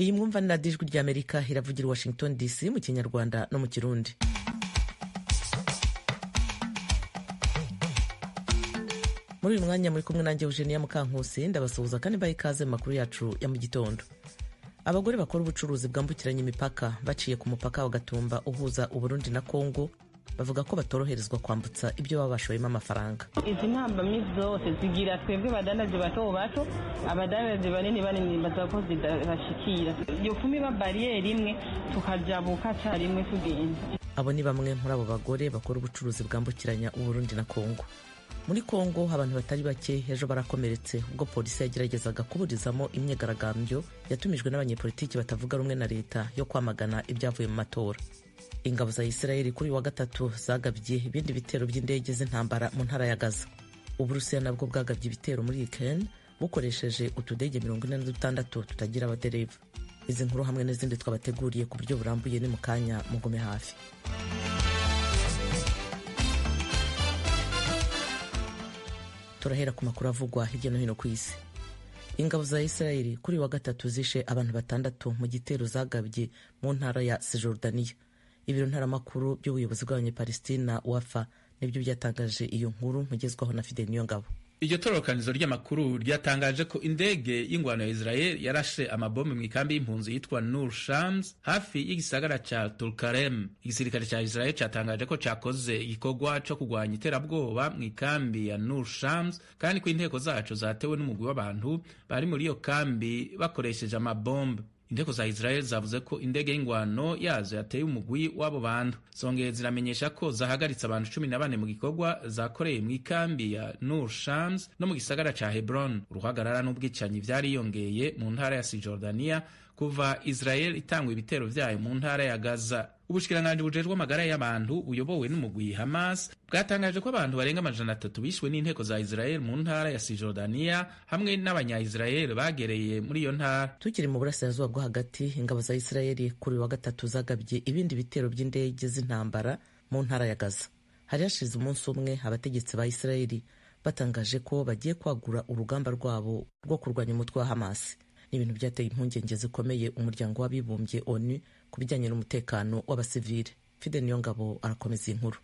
Iyi mwumva ni radiyo Ijwi ry'Amerika, iravugira i Washington DC mu Kinyarwanda no mu Kirundi. Muri uyu mwanya muri kumwe nanjye Eugenia Mukankusi, ndabasuhuza kandi mbaha ikaze mu makuru yacu ya mu gitondo. Abagore bakora ubucuruzi bwambukiranya imipaka baciye ku mupaka wa Gatumba uhuza Uburundi na Kongo bavuga ko batoroherezwa kwambutsa ibyo baba bashoyemo amafaranga. Izi ntambamyi zose zigira twebwe badandaje bato bato, abadandaje banini banini baza ko zidashikira, yofuma iba bariyeri imwe tukajabuka carimwe tugenda. Abo ni bamwe muri abo bagore bakora ubucuruzi bwambukiranya Uburundi na Kongo. Muri Kongo abantu batari bake ejo barakomeretse ubwo polisi yageragezaga kuburizamo imyigaragambyo yatumijwe n'abanyepolitiki batavuga rumwe na leta yo kwamagana ibyavuye mu matora. Ingabo za Isirayeli kuri wa gatatu zagabye ibindi bitero by'indege z'intambara mu ntara ya Gaza. Uburusiya nabwo bwagabye ibitero muri Ukraine bukoresheje utudege 46 tutagira abadereva. Izi nkuru hamwe n'izindi twabateguriye ku buryo burambuye ni mu kanya, mugume hafi. Turahera ku makuru avugwa hirya no hino ku isi. Ingabo za Isirayeli kuri wa gatatu zishe abantu 6 mu gitero zagabye mu ntara ya Cisjordania. Ibiro ntaramakuru by'ubuyobozi bw'Abanyapalestina WAFA nibyo byatangaje iyo nkuru, mugezwaho na Fidel Niyongabo. Iryo tororokanizo ry'amakuru ryatangaje ko indege y'ingwano ya Israel yarashe amabombe mu ikambi y'impunzi yitwa Nur Shams hafi y'igisagara ca Tulkarem. Igisirikare ca Israel catangaje ko cakoze igikorwa co kugwanya iterabwoba mu ikambi ya Nur Shams, kandi ko inteko zaco zatewe n'umugwi w'abantu bari muri iyo kambi bakoresheje amabombe. Inteko za Israel zavuze ko indege y'ingwano yazo yateye umugwi w'abo bantu. Zongeye ziramenyesha ko zahagaritse abantu 14 mu gikorwa zakoreye mu ikambi ya Nur Shams no mu gisagara ca Hebron. Uruhagarara n'ubwicanyi vyariyongeye mu ntara ya Cisjordania kuva Israel itangwa ibitero vyayo mu ntara ya Gaza. Ubushikiranganji bujejwe amagara y'abantu buyobowe n'umugwi Hamas bwatangaje ko abantu barenga 300 bishwe n'inteko za Israel mu ntara ya Cisjordania hamwe n'abanya-Israel bagereye muri iyo ntara. Tukiri mu burasirazuba bwo hagati, ingabo za Israel kuri wa gatatu zagabye ibindi bitero by'indege z'intambara mu ntara ya Gaza. Hari hashize umunsi umwe abategetsi ba Israel batangaje ko bagiye kwagura urugamba rwabo rwo kurwanya umutwe wa Hamas. Ni ibintu byateye impungenge zikomeye umuryango w'abibumbye ONU ku bijyanye n'umutekano w'abasivile. Fidel Niyongabo arakomeza inkuru.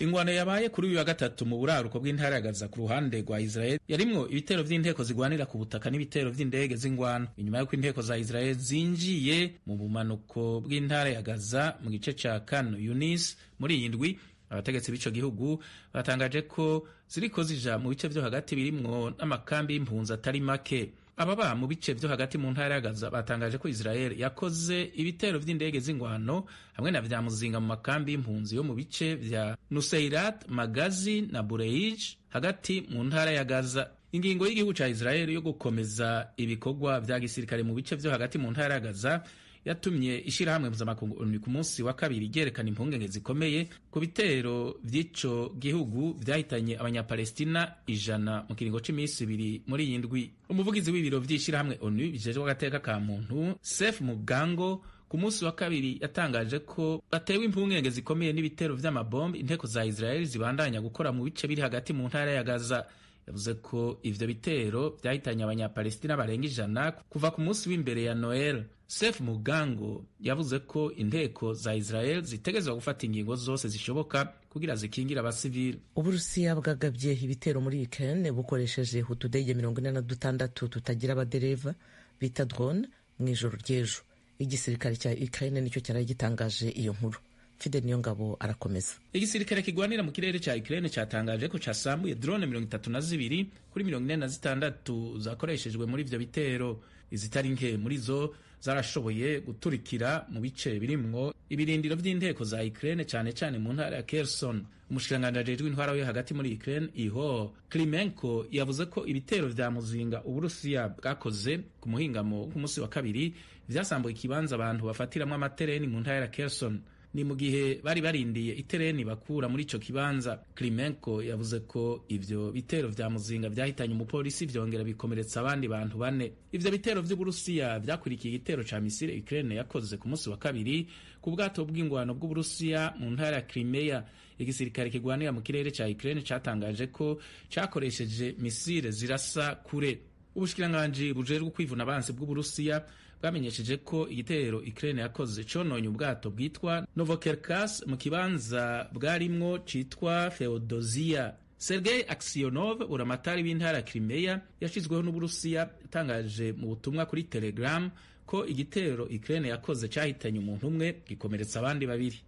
Ingwano yabaye kuri uyu wa gatatu mu buraruko bw'intara ya Gaza ku ruhande rwa Israel yarimwo ibitero vy'inteko zigwanira ku butaka n'ibitero vy'indege z'ingwano. Inyuma y'uko inteko za Israel zinjiye mu bumanuko bw'intara ya Gaza mu gice ca Khan Yunis muri iyi ndwi, abategetsi b'ico gihugu batangaje ko ziriko zija mu bice vyo hagati birimwo n'amakambi y'impunzi atari make. Ababa mu bice vyo hagati mu ntara ya Gaza batangaje ko Israel yakoze ibitero vy'indege z'ingwano hamwe na vya muzinga mu makambi y'impunzi yo mu bice vya Nuseirat, Magazi na Bureij hagati mu ntara ya Gaza. Ingingo y'igihugu ca Israel yo gukomeza ibikorwa vya gisirikare mu bice vyo hagati mu ntara ya Gaza yatumye ishirahamwe mpuzamakungu ONU ku munsi wa kabiri ryerekana impungenge zikomeye ku bitero vy'ico gihugu vyahitanye abanyapalestina 100 mu kiringo c'imisi ibiri muri iyi ndwi. Umuvugizi w'ibiro vy'ishirahamwe ONU bijejwe agateka ka muntu Sef Mugango ku munsi wa kabiri yatangaje ko batewe impungenge zikomeye n'ibitero vy'amabombe inteko za Israel zibandanya gukora mu bice biri hagati mu ntara ya Gaza. Yavuze ko ivyo bitero vyahitanye abanyapalestina barenga 100 kuva ku munsi w'imbere ya Noel. Sef Mugango yavuze ko inteko za Israel zitegerezwa gufata ingingo zose zishoboka kugira zikingire abasivili. Uburusiya bwagabye ibitero muri Ukraine bukoresheje utudege 46 tutagira abadereva bita drone mu ijoro ry'ejo. Igisirikare cya Ukraine nicyo cyaraye gitangaje iyo nkuru. Fidel Niyongabo arakomeza. Igisirikare kigwanira mu kirere ca Ukraine catangaje ko casambuye drone 32 kuri 46 zakoreshejwe muri ivyo bitero. Izitari nke muri zo zarashoboye guturikira mu bice birimwo ibirindiro vy'inteko za Ukraine, cane cane mu ntara ya Kherson. Umushikiranganji ajejwe intwaro yo hagati muri Ukraine Ihor Klimenko yavuze ko ibitero vya muzinga Uburusiya bwakoze ku muhingamo ku munsi wa kabiri vyasambuye ikibanza abantu bafatiramwo amatereni mu ntara ya Kherson. Ni mu gihe bari barindiye itereni bakura muri ico kibanza. Klimenko yavuze ko ivyo bitero vya muzinga vyahitanye umupolisi vyongera bikomeretsa abandi bantu bane. Ivyo bitero vy'Uburusiya vyakurikiye igitero ca misile Ukraine yakoze ku munsi wa kabiri ku bwato bw'ingwano bw'Uburusiya mu ntara ya Crimea. Igisirikare kigwanira mu kirere ca Ukraine catangaje ko cakoresheje misile zirasa kure. Ubushikiranganji bujejwe kwivuna abansi bw'Uburusiya bwamenyesheje ko igitero Ukraine yakoze cononye ubwato bwitwa Novocherkassk mu kibanza bwarimwo citwa Feodosia. Sergei Aksionov, buramatari w'intara ya Crimea yashizweho n'Uburusiya, yatangaje mu butumwa kuri Telegram ko igitero Ukraine yakoze cahitanye umuntu umwe gikomeretsa abandi babiri.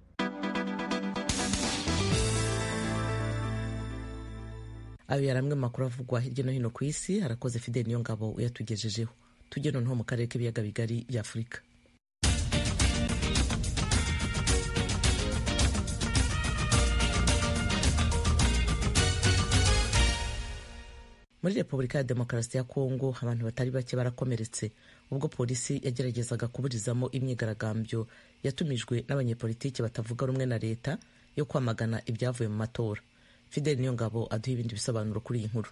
Ayo yari amwe makuru avugwa hirya no hino ku isi. Harakoze Fidel Niyongabo uyatugejejeho. Tujye noneho mu karere k'ibiyaga bigari bya Afurika. Muri Repubulika ya Demokarasi ya Kongo, abantu batari bake barakomeretse ubwo polisi yageragezaga kuburizamo imyigaragambyo yatumijwe n'abanyepolitiki batavuga rumwe na leta yo kwamagana ibyavuye mu matora. Fidel Niyongabo aduha ibindi bisobanuro kuri iyi nkuru.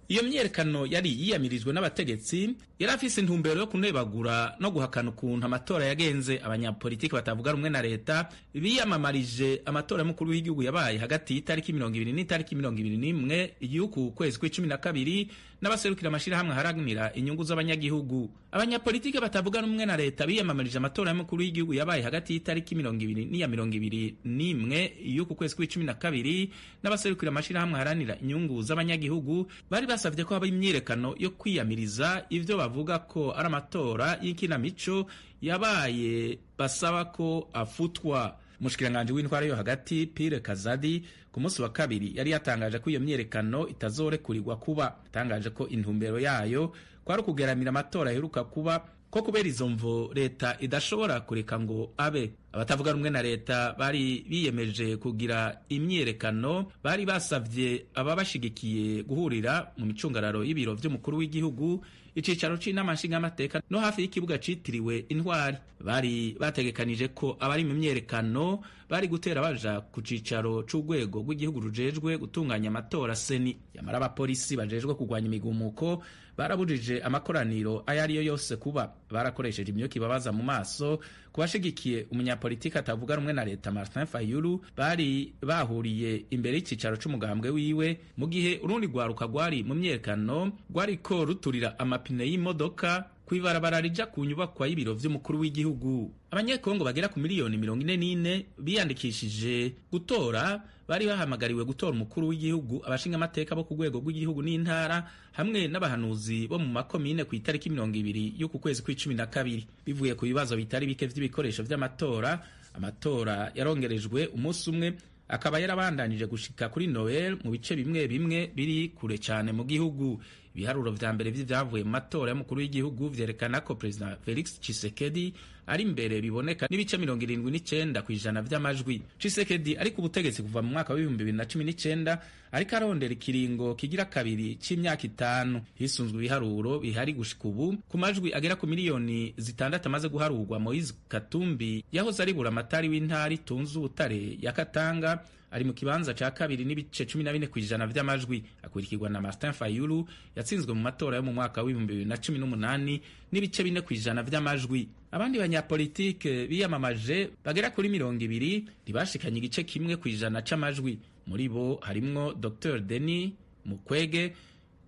Iyo myiyerekano yari yiyamirijwe n'abategetsi yari afise intumbero yo kunebagura no guhakana ukuntu amatora yagenze. Abanyapolitiki batavuga rumwe na leta biyamamarije amatora y'umukuru w'igihugu yabaye hagati y'itariki 20 n'itariki 21 igihugu kwezi kw'icumi na kabiri, n'abaserukira amashirahamwe aharanira inyungu z'abanyagihugu. Abanyapolitiki batavuga rumwe na leta biyamamarije amatora y'umukuru w'igihugu yabaye hagati y'itariki 20 n'iya 21 y'uku kwezi kw'icumi na kabiri, n'abaserukira amashirahamwe aharanira inyungu z'abanyagihugu bari basavye ko haba imyiyerekano yo kwiyamiriza ivyo bavuga ko ari amatora y'ikinamico yabaye, basaba ko afutwa. Umushikiranganji w'intwara yo hagati Pierre Kazadi ku munsi wa kabiri yari yatangaje ko iyo myiyerekano itazorekurirwa kuba. Yatangaje ko intumbero yayo kwari ukugeramira amatora aheruka kuba, ko kubera izo mvo leta idashobora kureka ngo abe. Abatavuga rumwe na leta bari biyemeje kugira imyiyerekano, bari basavye ababashigikiye guhurira mu micungararo y'ibiro vy'umukuru w'igihugu, icicaro c'inama nshingamateka no hafi y'ikibuga citiriwe Intwari. Bari bategekanije ko abari mu myiyerekano bari gutera baja ku cicaro c'urwego rw'igihugu rujejwe gutunganya amatora seni. Yamara abapolisi bajejwe kurwanya imigumuko barabujije amakoraniro ayo ariyo yose kuba. Barakoresheje imyuka ibabaza mu maso ku bashigikiye umunyapolitiki atavuga rumwe na leta Martin Fayulu bari bahuriye imbere y'icicaro c'umugambwe wiwe, mu gihe urundi rwaruka rwari mu myiyerekano rwariko ruturira amapine y'imodoka kw'ibarabara rija ku nyubakwa y'ibiro vy'umukuru w'igihugu. Abanyekongo bagera ku miliyoni 44 biyandikishije gutora bari bahamagariwe gutora umukuru w'igihugu, abashinga amateka bo ku rwego rw'igihugu n'intara, hamwe n'abahanuzi bo mu makomine ku itariki 20 y'uku kwezi kw'icumi na kabiri. Bivuye ku bibazo bitari bike vy'ibikoresho vy'amatora, amatora yarongerejwe umunsi umwe, akaba yarabandanije gushika kuri Noel mu bice bimwe bimwe biri kure cyane mu gihugu. Ibiharuro vya mbere vy'ivyavuye mu matora y'umukuru w'igihugu vyerekana ko President Felix Tshisekedi ari imbere biboneka n'ibice 79% vy'amajwi. Tshisekedi ari ku butegetsi kuva mu mwaka wa 2019, ariko arondera ikiringo kigira kabiri c'imyaka 5. Hisunzwe ibiharuro bihari gushika ubu, ku majwi agera ku miliyoni 6 amaze guharurwa, Moise Katumbi yahoze ari buramatari w'intara itunze ubutare ya Katanga ari mu kibanza ca kabiri n'ibice 14% vy'amajwi, akurikirwa na Martin Fayulu yatsinzwe mu matora yo mu mwaka wa 2018 n'ibice 4% vy'amajwi. Abandi banyapolitike biyamamaje bagera kuri 20 ntibashikanye igice 1% c'amajwi. Muri bo harimwo Dr Denis Mukwege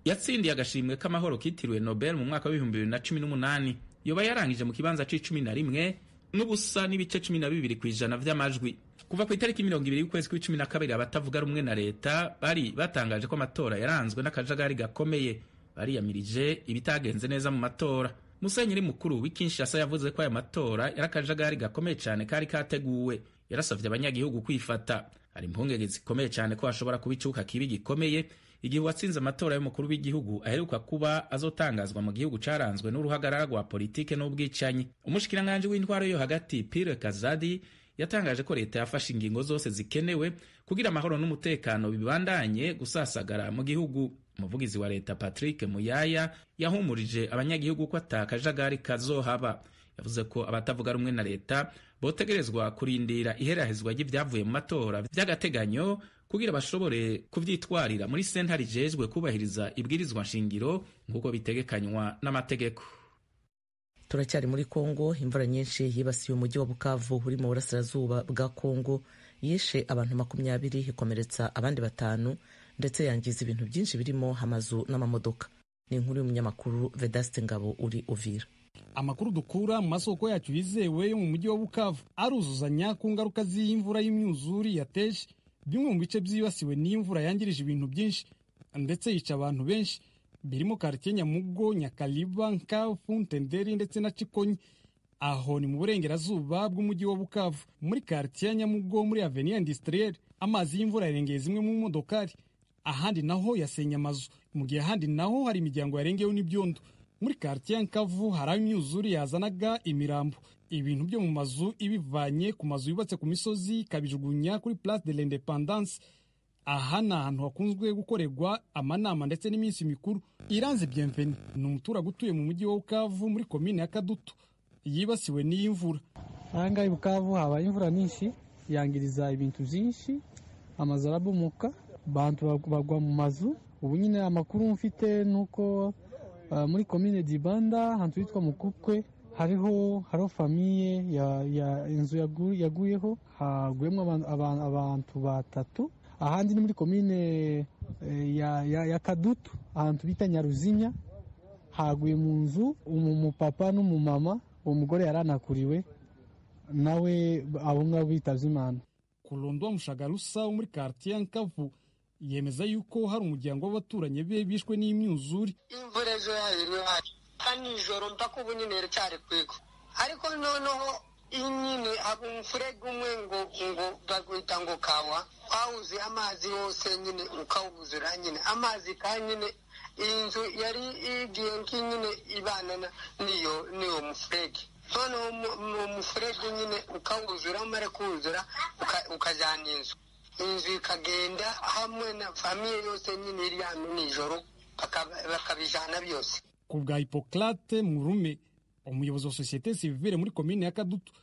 yatsindiye agashimwe k'amahoro kitiriwe Nobel mu mwaka wa 2018, yoba yarangije mu kibanza c'11 n'ubusa n'ibice 12% vy'amajwi. Kuva ku itariki 20 y'ukwezi kw'icumi na kabiri, abatavuga rumwe na leta bari batangaje ko amatora yaranzwe n'akajagari gakomeye. Bariyamirije ibitagenze neza mu matora. Musenyeri mukuru w'i Kinshasa yavuze ko aya matora yari akajagari gakomeye cyane kari kateguwe. Yarasavye abanyagihugu kwifata. Hari impungenge zikomeye cyane ko hashobora kuba icuka kibi gikomeye igihe uwatsinze amatora y'umukuru w'igihugu aheruka kuba azotangazwa mu gihugu caranzwe n'uruhagarara rwa politike n'ubwicanyi. Umushikiranganji w'intwaro yo hagati Pierre Kazadi yatangaje ko leta yafashe ingingo zose zikenewe kugira amahoro n'umutekano bibandanye gusasagara mu gihugu. Umuvugizi wa leta Patrick Muyaya yahumurije abanyagihugu ko atakajagari kazohaba. Yavuze ko abatavuga rumwe na leta botegerezwa kurindira iherahezwa ry'ivyavuye mu matora vy'agateganyo kugira bashobore kuvyitwarira muri sentare ijejwe kubahiriza ibwirizwa nshingiro nk'uko bitegekanywa n'amategeko. Turacyari muri Kongo. Imvura nyinshi yibasiye umujyi wa Bukavu uri mu burasirazuba bwa Kongo yishe abantu 20, ikomeretsa abandi 5, ndetse yangiza ibintu byinshi birimo amazu n'amamodoka. Ni inkuru y'umunyamakuru Vedaste Ngabo uri Uvira. Amakuru dukura mu masoko yacu yizewe yo mu mujyi wa Bukavu aruzuzanya ku ngaruka z'imvura y'imyuzure yateje bimwe mu bice byibasiwe n'imvura yangirije ibintu byinshi ndetse yica abantu benshi, birimo quartier Nyamugo, Nyakaliba, Nkafu, Ntenderi ndetse na Cikonyi. Aho ni mu burengerazuba bw'umujyi wa Bukavu. Muri quartier Nyamugo muri Avenue Industrielle, amazi y'imvura yarengeye zimwe mu modokari, ahandi naho yasenye amazu, mu gihe ahandi naho hari imiryango yarengewe n'ibyondo. Muri quartier Nkavu hari aho imyuzure yazanaga imirambo, ibintu byo mu mazu ibivanye ku mazu yubatse ku misozi ikabijugunya kuri Place de l'Independance. Aha ni ahantu hakunzwe gukorerwa amanama ndetse n'iminsi mikuru. Iranze Bienvenu ni umuturage utuye mu mujyi wa Bukavu muri komine ya Kadutu yibasiwe n'iyi mvura. Aha ngaha i Bukavu habaye imvura nyinshi yangiriza ibintu byinshi, amazu arabomoka, abantu bagwa mu mazu. Ubu nyine amakuru mfite ni uko muri komine Dibanda ahantu hitwa Mukukwe hariho famiye ya inzu yaguyeho, haguyemo abantu batatu. Ahandi ni muri komine ya Kadutu ahantu bita Nyaruzinya, haguye mu nzu umupapa n'umumama, uwo mugore yaranakuriwe nawe, abo ngabo bitavye Imana. Kulondwa Mushagarusa wo muri quartier Nkavu yemeza yuko hari umuryango w'abaturanyi be bishwe n'imyuzure. Imvura ejo yayiriwe nijoro mpaka ubu nyine iracyari kwigwa, ariko noneho nyine umufurege umwe ngo bagwita ngo kawa wawuzuye amazi yose nyine ukawuzura nyine amazi ka nyine inzu yari igiye nyine ibana n'iyo mufurege, noneho umufurege nyine ukawuzura, umara kuwuzura ukajyana inzu ikagenda hamwe na famiye yose nyine iryamye nijoro bakabijyana byose. Ku bwa Hippocrate Murume, umuyobozi wa sosiyete sivile muri komine ya Kadutu,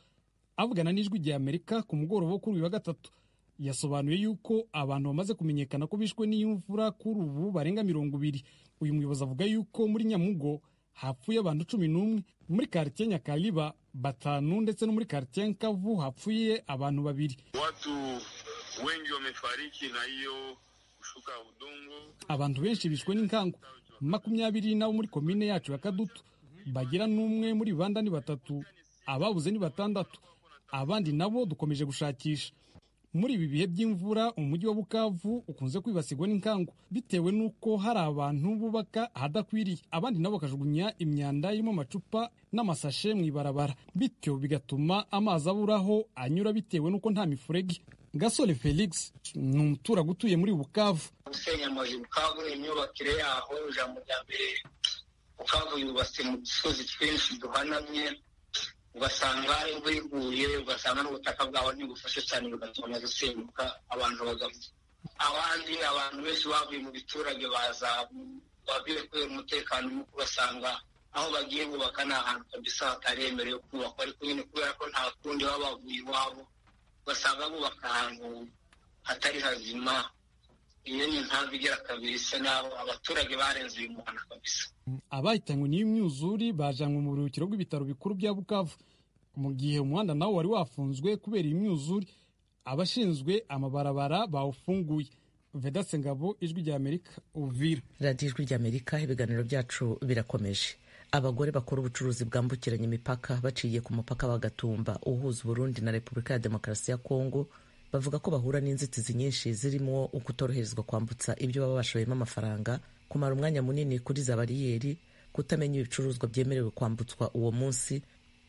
avugana n'Ijwi rya Amerika ku mugoroba wo kuri uyu wa gatatu, yasobanuye yuko abantu bamaze kumenyekana ko bishwe n'imvura kuri ubu barenga 20. Uyu muyobozi avuga yuko muri Nyamugo hapfuye abantu 11, muri quartier Nyakaliba 5 ndetse no muri quartier Nkavu hapfuye abantu 2. Watu wengi wamefariki na hiyo kushuka udongo. Abantu benshi bishwe n'inkangu 20 nabo muri komine yacu ya Kadutu, bagira n'umwe muri banda ni 3, ababuze ni 6, abandi nabo dukomeje gushakisha. Muri ibi bihe by'imvura umujyi wa Bukavu ukunze kwibasirwa n'inkangu bitewe n'uko hari abantu bubaka ahadakwiriye, abandi nabo bakajugunya imyanda irimo amacupa n'amasashe mu ibarabara, bityo bigatuma amazi aburaho anyura bitewe n'uko nta mifurege. Gasore Felix ni umuturage utuye muri Bukavu. Gusenya amazu Bukavu, imyubakire yaho, ijambo rya mbere, Bukavu yubatse mu dusozi twinshi duhanamye, ugasanga imvura iguye ugasanga n'ubutaka bwaho ntibufashe cyane, bigatuma amazu asenyuka, abantu bagapfa. Abandi abantu benshi bavuye mu biturage baza bavuye kubera umutekano muke, ugasanga aho bagiye bubaka ni ahantu kabisa hataremerewe kubakwa, ariko nyine kubera ko nta kundi baba bavuye iwabo, ugasanga bubaka ahantu hatari hazima. Iyo ni impamvu igira kabiri isa naho abaturage barenze uyu muhanda kabisa. Abahitanywe n'iyo myuzure bajanywe mu buruhukiro bw'ibitaro bikuru bya Bukavu, mu gihe umuhanda nawo wari wafunzwe kubera imyuzure, abashinzwe amabarabara bawufunguye. Vedaste Ngabo, Ijwi rya Amerika, Uvira. Radiyo Ijwi rya Amerika, ibiganiro byacu birakomeje. Abagore bakora ubucuruzi bwambukiranya imipaka baciye ku mupaka wa Gatumba uhuza Burundi na Repubulika ya Demokarasi ya Kongo bavuga ko bahura n'inzitizi nyinshi zirimo ukutoroherezwa kwambutsa ibyo baba bashoyemo amafaranga, kumara umwanya munini kuri za bariyeri, kutamenya ibicuruzwa byemerewe kwambutswa uwo munsi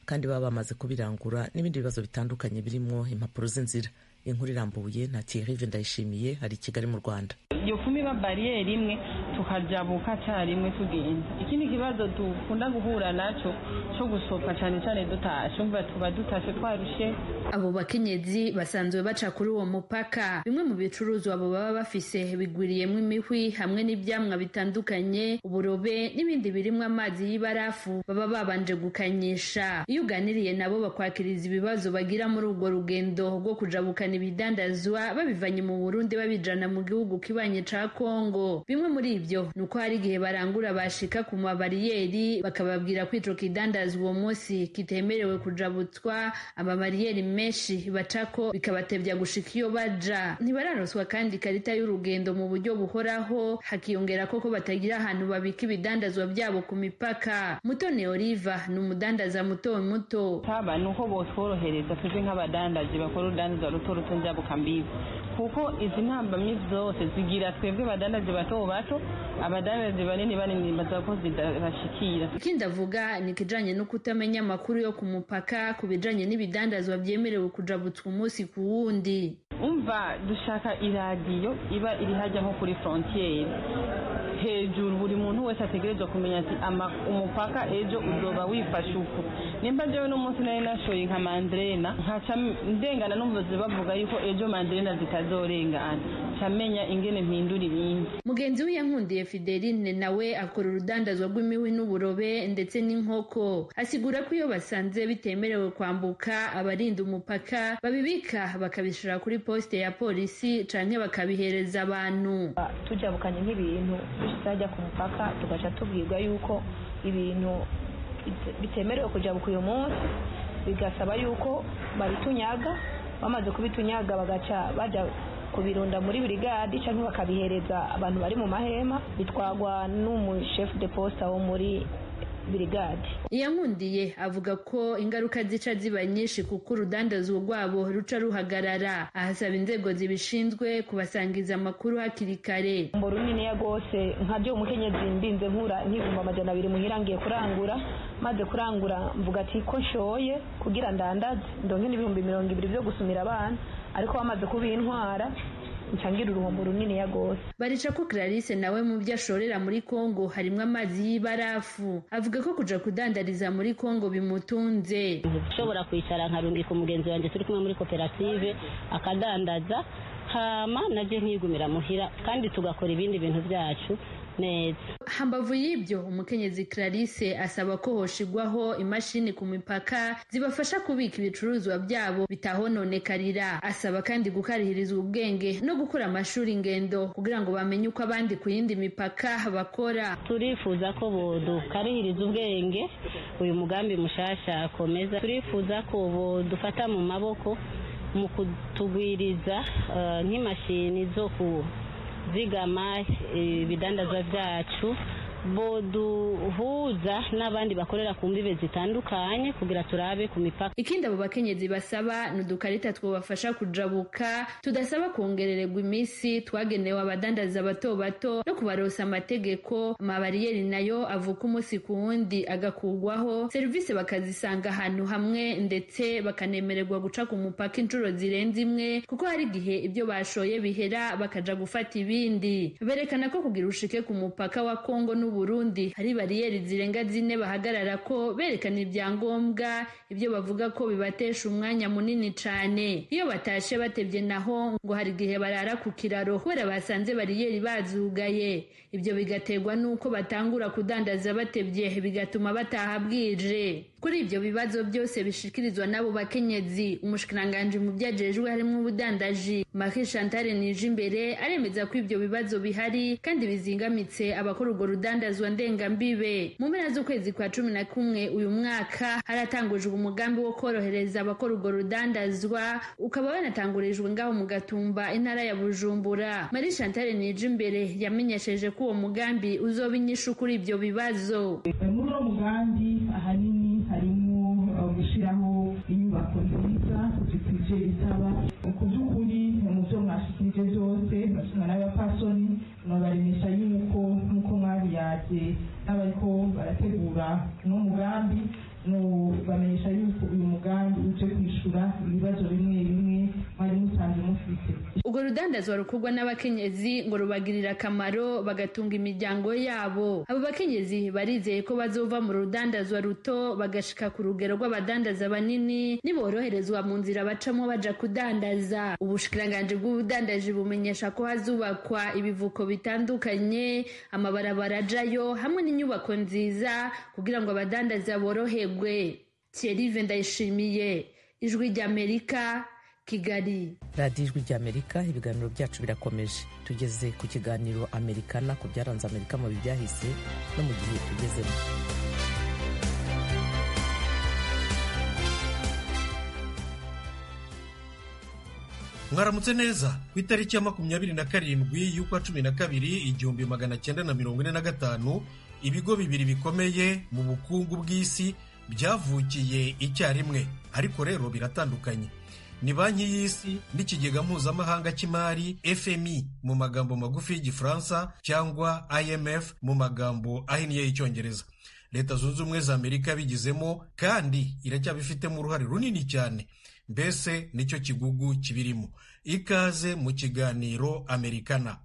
kandi baba bamaze kubirangura, n'ibindi bibazo bitandukanye birimo impapuro z'inzira. Inkuru irambuye na Thierry Ndayishimiye hari i Kigali mu Rwanda. Iyo fumi iba bariyeri imwe tukajabuka carimwe tugenda. Ikindi kibazo dukunda guhura naco cyo gusopa cyane cyane dutashe, umva tuba dutashe twarushe. Abo bakenyezi basanzwe baca kuri uwo mupaka. Bimwe mu bicuruzwa abo baba bafise bigwiriyemwo imihwi hamwe n'ivyamwa bitandukanye, uburobe n'ibindi birimwo amazi y'ibarafu baba babanje gukanyisha. Iyo uganiriye nabo bakwakiriza ibibazo bagira muri urwo rugendo rwo kujabukana ibidandazwa babivanye mu Burundi babijana mu gihugu kibanye ca Kongo. Bimwe muri ivyo nuko hari igihe barangura bashika ku mabariyeri bakababwira ko ico kidandazwa uwo munsi kitemerewe kujabutswa, amabariyeri menshi bacako bikabatevya gushika iyo baja. Ntibararonswa kandi ikarita y'urugendo mu buryo buhoraho, hakiyongera ko batagira ahantu babika ibidandazwa byabo ku mipaka. Mutoni Oliva ni umudandaza muto muto. Taba nuko botworohereza twebwe nk'abadandaji bakora urudandaza ruto ruto njabukambibi, kuko izi ntambamyi zose zigira twebwe abadandaji bato bato, abadandaji banini banini baza ko zidashikira. Ikindi avuga ni ikijanye no kutamenya amakuru yo ku mupaka ku bijanye n'ibidandazwa vyemerewe kujabutswa umunsi ku wundi. Umva, dushaka iradiyo iba iri hajya nko kuri frontiere hejuru, buri muntu wese ategerezwa kumenya ati umupaka ejo uzoba wifashe uko. Nimba jewe n'umunsi nari nashoye nka mandrena, nkaca ndengana numva bavuga yuko ejo mandrena zitazorengana, camenya ingene mpindura ibindi. Mugenzi we Yankundiye Fideline nawe akora urudandazwa rw'imihwi n'uburobe ndetse n'inkoko. Asigura ko iyo basanze bitemerewe kwambuka, abarinda umupaka babibika bakabishira kuri poste ya polisi canke bakabihereza abantu. Tujabukanye nk'ibintu bishitse ku mupaka, tugaca tubwirwa yuko ibintu bitemerewe kujabuka uyu munsi, bigasaba yuko babitunyaga. Bamaze kubitunyaga bagaca baja kubirunda muri brigade canke bakabihereza abantu bari mu mahema, bitwagwa n'umu chef de poste wo muri brigade. Iyankundiye avuga ko ingaruka zica ziba nyinshi kuko urudandazwa rwabo ruca ruhagarara. Ahasaba inzego zibishinzwe kubasangiza amakuru hakiri kare. Mbo runiniya rwose, nka byo umukenyezi mbinze nkura nk'200,000 muhira ngiye kurangura, maze kurangura mvuga ati ko nshoye kugira ndandaze ndonke n'20,000 byo gusumira abana, ariko bamaze kubintwara ncangira uruhombo runini ya gose. Barica ko Clarisse nawe mu byo ashorera muri Kongo harimwo amazi y'ibarafu. Avuga ko kuja kudandariza muri Kongo bimutunze. Nshobora kwicara nkarungika umugenzi wanjye turi kumwe muri koperative akadandaza, hama naje nkigumira muhira kandi tugakora ibindi bintu byacu neza. Hambavu y'ibyo, umukenyezi Clarisse asaba ko hoshigwaho imashini ku mipaka zibafasha kubika ibicuruzwa byabo bitahononekarira. Asaba kandi gukarihirizwa ubwenge no gukora amashuri ingendo kugira ngo bamenye uko abandi ku yindi mipaka bakora. Turifuza ko bodukarihiriza ubwenge, uyu mugambi mushasha akomeza. Turifuza ko bodufata mu maboko mu kutugwiriza nk'imashini zo kuzigama ibidandazwa byacu, boduhuza n'abandi bakorera ku mbibe zitandukanye kugira turabe ku mipaka. Ikindi abo bakenyezi basaba ni udukarita twobafasha kujabuka, tudasaba kongerererwa iminsi twagenewe abadandaza bato bato no kubarosa amategeko. Amabariyeri nayo avuka umunsi ku wundi agakugwaho, serivisi bakazisanga ahantu hamwe, ndetse bakanemererwa guca ku mupaka inshuro zirenze imwe, kuko hari igihe ibyo bashoye bihera bakaja gufata ibindi. Berekana ko kugira ushike ku mupaka wa Kongo n'Uburundi hari bariyeri zirenga 4 bahagarara ko berekana ibyangombwa, ibyo bavuga ko bibatesha umwanya munini cane. Iyo batashe batevye naho ngo hari igihe barara ku kiraro kubera basanze bariyeri bazugaye. Ibyo bigaterwa n'uko batangura kudandaza batevye, bigatuma bataha bwije. Kuri ibyo bibazo byose bishikirizwa n'abo bakenyezi, umushikiranganji mu vyajejwe harimwo ubudandaji Marie Chantal Nijimbere aremeza ko ibyo bibazo bihari kandi bizingamitse abakora urwo rudandazwa ndengambibe. Mu mpera z'ukwezi kwa 11 uyu mwaka haratangujwe umugambi wo korohereza abakora urwo rudandazwa, ukaba wanatangurijwe ngaho mu Gatumba, intara ya Bujumbura. Marie Chantal Nijimbere yamenyesheje ko uwo mugambi uzoba inyishu kuri ibyo bibazo. Muri uwo mugambi ahanini harimo gushyiraho inyubako nziza zikwije ibisaba. Ku by'ukuri mu byo mwashikirije byose n'abapasoni nobaremesha yuko nk'uko mwabiyaje n'abariko barategura uno mugambi, nobamenyesha yuko uyu mugambi uje kwishura ibibazo bimwe bimwe mwari musanzwe mufite. Urwo rudandazwa rukorwa n'abakenyezi ngo rubagirira akamaro bagatunga imiryango yabo. Abo bakenyezi barizeye ko bazova mu rudandazwa ruto bagashika ku rugero rw'abadandaza banini niboroherezwa mu nzira bacamo baja kudandaza. Ubushikiranganji bw'ubudandaji bumenyesha ko hazubakwa ibivuko bitandukanye, amabarabara ajayo hamwe n'inyubako nziza kugira ngo abadandaza boroherwe. Thierry Ndayishimiye, Ijwi ry'Amerika, Kigali. Radiyo Ijwi ry'Amerika, ibiganiro byacu birakomeje. Tugeze ku kiganiro Amerikana ku byaranze Amerika mu byahise no mu gihe tugezemo. Mwaramutse neza. Ku itariki ya 27 y'ukwa 12 1945, ibigo bibiri bikomeye mu bukungu bw'isi byavukiye icyarimwe, ariko rero biratandukanye. Ni Banki y'Isi n'Ikigega Mpuzamahanga cy'Imari, FMI mu magambo magufi y'Igifaransa, cyangwa IMF mu magambo ahinnye y'Icyongereza. Leta Zunze Ubumwe za Amerika bigizemo kandi iracyabifitemo uruhare runini cyane, mbese nicyo kigugu kibirimo. Ikaze mu kiganiro Amerikana.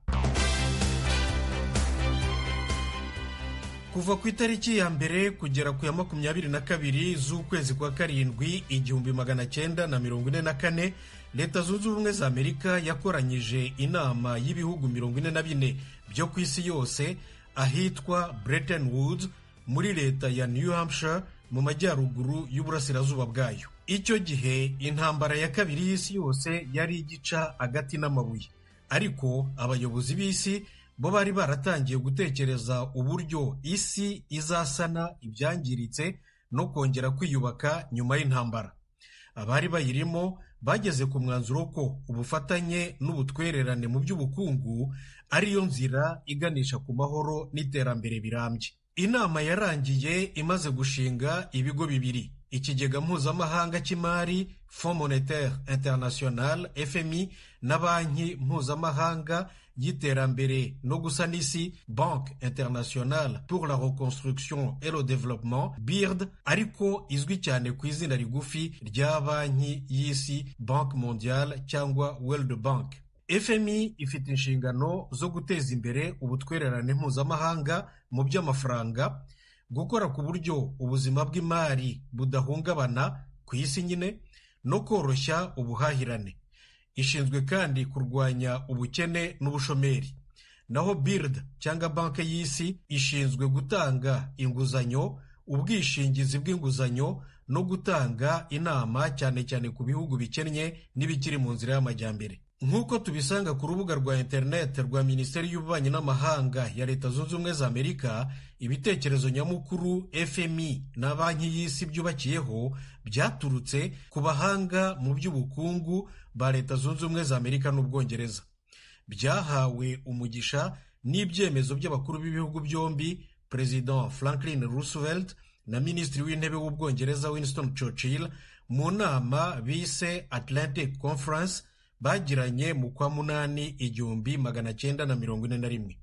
Kuva ku itariki ya mbere kugera ku ya 22 z'ukwezi kwa karindwi 1944, Leta Zunze Ubumwe za Amerika yakoranyije inama y'ibihugu 44 byo ku isi yose ahitwa Bretton Woods muri leta ya New Hampshire mu majyaruguru y'uburasirazuba bwayo. Icyo gihe intambara ya kabiri y'isi yose yari igica agati n'amabuye, ariko abayobozi b'isi bo bari baratangiye gutekereza uburyo isi izasana ibyangiritse no kongera kwiyubaka nyuma y'intambara. Abari bayirimo bageze ku mwanzuro ko ubufatanye n'ubutwererane mu by'ubukungu ariyo nzira iganisha ku mahoro n'iterambere birambye. Inama yarangiye imaze gushinga ibigo bibiri, Ikigega Mpuzamahanga cy'Imari, Fonds Monétaire International FMI, na Banki Mpuzamahanga y'Iterambere no Gusana Isi, Banque Internationale pour la Reconstruction et le Développement, BIRD, ariko izwi cyane ku izina rigufi rya Banki y'Isi, Banque Mondiale cyangwa World Bank. FMI ifite inshingano zo guteza imbere ubutwererane mpuzamahanga mu by'amafaranga, gukora ku buryo ubuzima bw'imari budahungabana ku isi nyine, no koroshya ubuhahirane. Ishinzwe kandi kurwanya ubukene n'ubushomeri. Naho BIRD cyangwa Banki y'Isi ishinzwe gutanga inguzanyo, ubwishingizi bw'inguzanyo no gutanga inama cyane cyane ku bihugu bikennye n'ibikiri mu nzira y'amajyambere. Nk'uko tubisanga ku rubuga rwa internet rwa Minisiteri y'Ububanyi n'Amahanga ya Leta Zunze Ubumwe za Amerika, ibitekerezo nyamukuru FMI na Banki y'Isi byubakiyeho byaturutse ku bahanga mu by'ubukungu ba Leta Zunze Ubumwe za Amerika n'Ubwongereza. Byahawe umugisha n'ibyemezo by'abakuru b'ibihugu byombi, President Franklin Roosevelt na Minisitiri w'Intebe w'Ubwongereza Winston Churchill, mu nama bise Atlantic Conference bagiranye mu kwa munani 1941.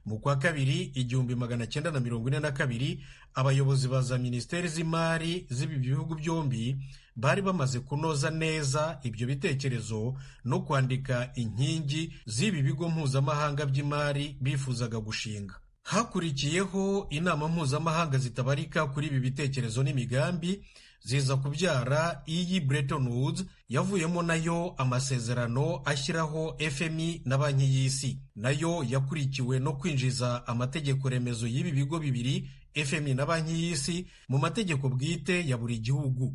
Mu kwa kabiri 1942, abayobozi ba za minisiteri z'imari z'ibi bihugu byombi bari bamaze kunoza neza ibyo bitekerezo no kwandika inkingi z'ibi bigo mpuzamahanga by'imari bifuzaga gushinga. Hakurikiyeho inama mpuzamahanga zitabarika kuri ibi bitekerezo n'imigambi, ziza kubyara iyi Bretton Woods yavuyemo nayo amasezerano ashyiraho FMI na Banki y'Isi. Nayo yakurikiwe no kwinjiza amategeko remezo y'ibi bigo bibiri, FMI na Banki y'Isi, mu mategeko bwite ya buri gihugu.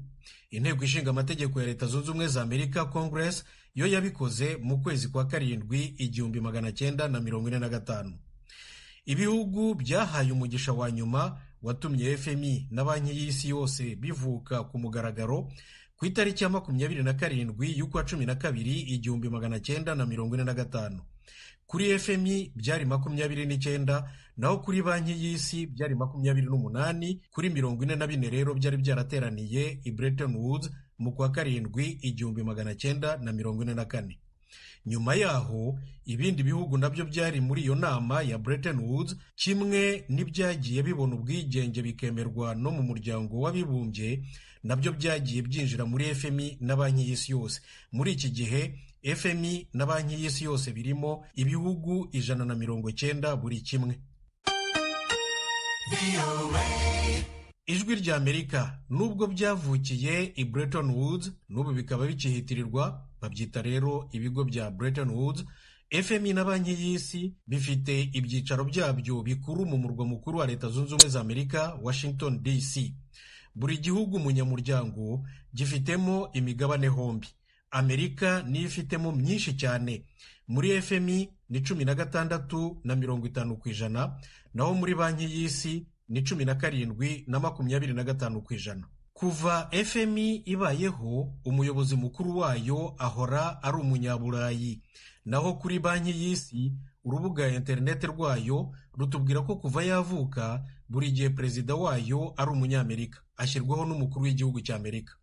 Inteko Ishinga Amategeko ya Leta Zunze Ubumwe za Amerika, Congress, yo yabikoze mu kwezi kwa karindwi 1945. Ibihugu byahaye umugisha wa nyuma watumye FMI na Banki y'Isi yose bivuka ku mugaragaro ku itariki ya 27 y'ukwa 12 1945. Kuri FMI byari 29, naho kuri Banki y'Isi byari 28 kuri 44 rero byari byarateraniye i Bretton Woods mu kwa karindwi 1944. Nyuma yaho ibindi bihugu nabyo byari muri iyo nama ya Bretton Woods, kimwe n'ibyagiye bibona ubwigenge bikemerwa no mu muryango w'abibumbye, nabyo byagiye byinjira muri FMI na Banki y'Isi yose. Muri iki gihe FMI na Banki y'Isi yose birimo ibihugu 190 buri kimwe. Ijwi rya Amerika nubwo byavukiye i Bretton Woods, n'ubu bikaba bikihitirirwa, babyita rero ibigo bya Bretton Woods, FMI na Banki y'Isi bifite ibyicaro byabyo bikuru mu murwa mukuru wa Leta Zunze Ubumwe za Amerika, Washington DC. Buri gihugu munyamuryango gifitemo imigabane hombi. Amerika niyo ifitemo myinshi cyane. Muri FMI ni 16.50%, naho muri Banki y'Isi ni 17.25%. Kuva FMI ibayeho, umuyobozi mukuru wayo ahora ari umunyaburayi. Naho kuri Banki y'Isi, urubuga interineti rwayo rutubwira ko kuva yavuka buri gihe perezida wayo ari umunyamerika, ashyirwaho n'umukuru w'igihugu cy'Amerika.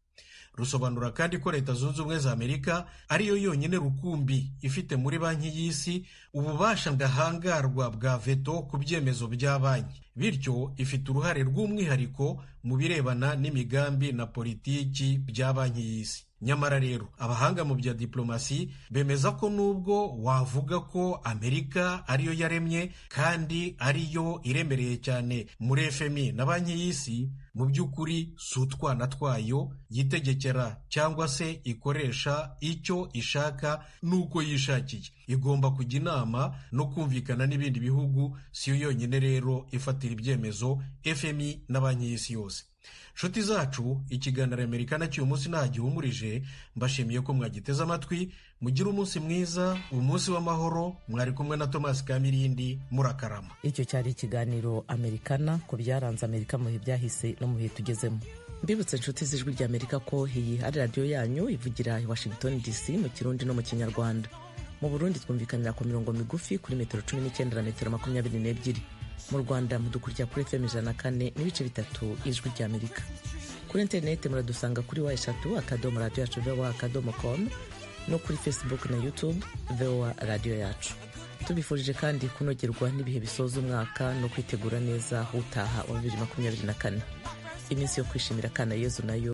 Rusobanura kandi ko Leta Zunze Ubumwe za Amerika ariyo yonyine rukumbi ifite muri Banki y'Isi ububasha ndahangarwa bwa veto ku byemezo bya banki, bityo ifite uruhare rw'umwihariko mu birebana n'imigambi na politiki bya Banki y'Isi. Nyamara rero abahanga mu bya diplomasi bemeza ko nubwo wavuga ko Amerika ariyo yaremye kandi ariyo iremereye cyane muri FMI na Banki y'Isi, mu by'ukuri si utwana twayo yitegekera cyangwa se ikoresha icyo ishaka n'uko yishakiye. Igomba kujya inama no kumvikana n'ibindi bihugu, siyo yonyine rero ifatira ibyemezo FMI na Banki y'Isi yose. Nshuti zacu, ikiganiro Amerika cy'uyu munsi nta gihumurije, mbashimiye ko mwagiteze amatwi. Mugire umunsi mwiza, umunsi w'amahoro. Mwari kumwe na Thomas Kamirindi, murakarama. Icyo cyari ikiganiro Amerikana ku byaranze Amerika mu bihe byahise no mu bihe tugezemo. Mbibutse inshuti z'Ijwi rya Amerika ko iyi ari radiyo yanyu ivugira i Washington DC mu Kirundi no mu Kinyarwanda. Mu Burundi twumvikanira ku mirongo migufi kuri metero 19 na metero 22. Mu Rwanda mudukurikira kuri FM 104.3 Ijwi rya Amerika. Kuri interineti muradusanga kuri w3 radio yacu voa.com no kuri Facebook na YouTube VOA radio yacu. Tubifurije kandi kunogerwa n'ibihe bisoza umwaka no kwitegura neza utaha wa 2024. Iminsi yo kwishimira Kana Yezu nayo